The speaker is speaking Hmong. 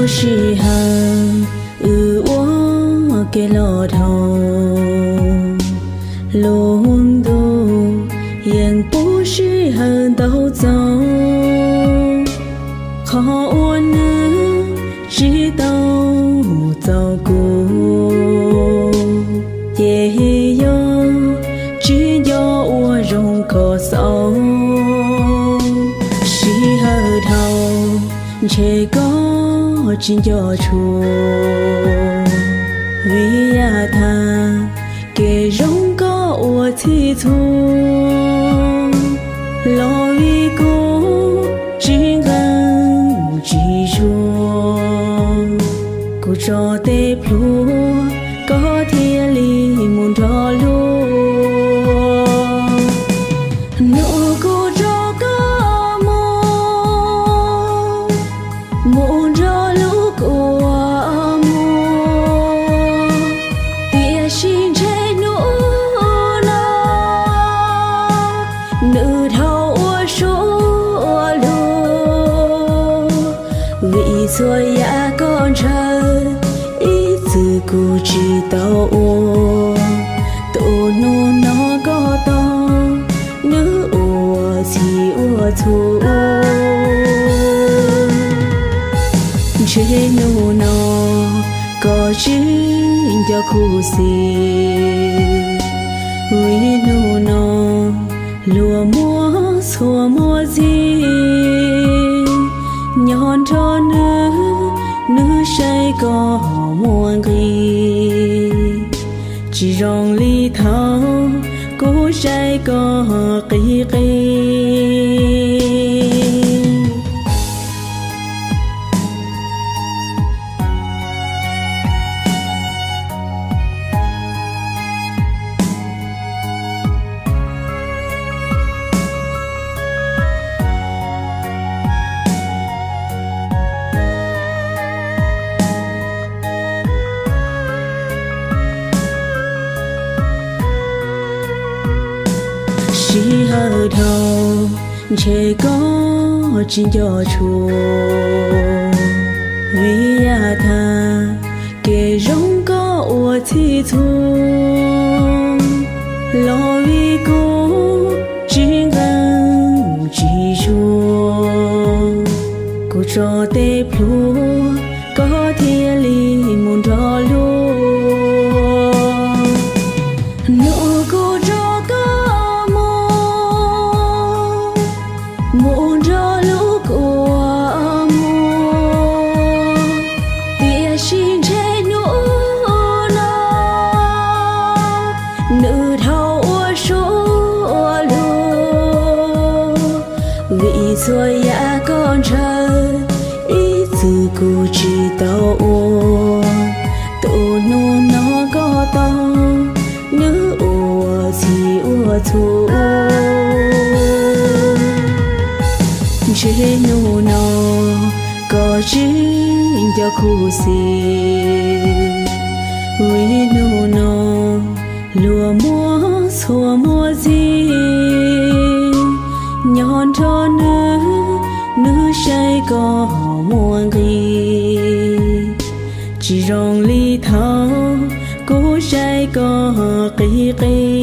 Sij hawm wb ua ke los dhau, lub ntuj yeej pub sij hawm ntau txaus. Qhov uas nws tsis tau txaus kuv, ces yog tsis nco ua zoo kom xaus. Sij hawm dhau ntshe koj tsis nco tshua, vim yam tag kev zoo koj ua txhij txhua, los vim kuv tsis nqeeb tsis zuag, kuv tso tej plhuav koj thiaj li mus nrog luag. Hnub kuv tso koj mus, mus nrog lub kua muag, tiam sis ntshe hnub no nws dhau ua suab ua luag, vim txhua yam koj ntshaw ib txwm kuv tsis tau ua. Tus hnub no koj tau, nws ua txhij ua txhua. Ntshe hnub no koj tsis nco khuv xim, vim hnub no luag muab txhua muaj txhij, nyob nrog nws, nws saib koj muaj nqis, tsis zoo li thaum kuv saib koj qis qis. Sij hawm dhau ntshe koj tsis nco tshua, vim yam tag kev zoo koj ua txhij txhua, los vim kuv tsis nqeeb tsis zuag, kuv tso tej plhuav koj thiaj li mus nrog luag. Hnub kuv tso koj mus, mus nrog lub kua muag, tiam sis ntshe hnub no nws dhau ua suab ua luag, vim txhua yam koj ntshaw ib txwm kuv tsis tau ua. Tus hnub no koj tau, nws ua txhij ua txhua. Ntshe hnub no koj tsis nco khuv xim, vim hnub no luag muab txhua muaj txhij, nyob nrog nws, nws saib koj muaj nqis, tsis zoo li thaum kuv saib koj qis qis.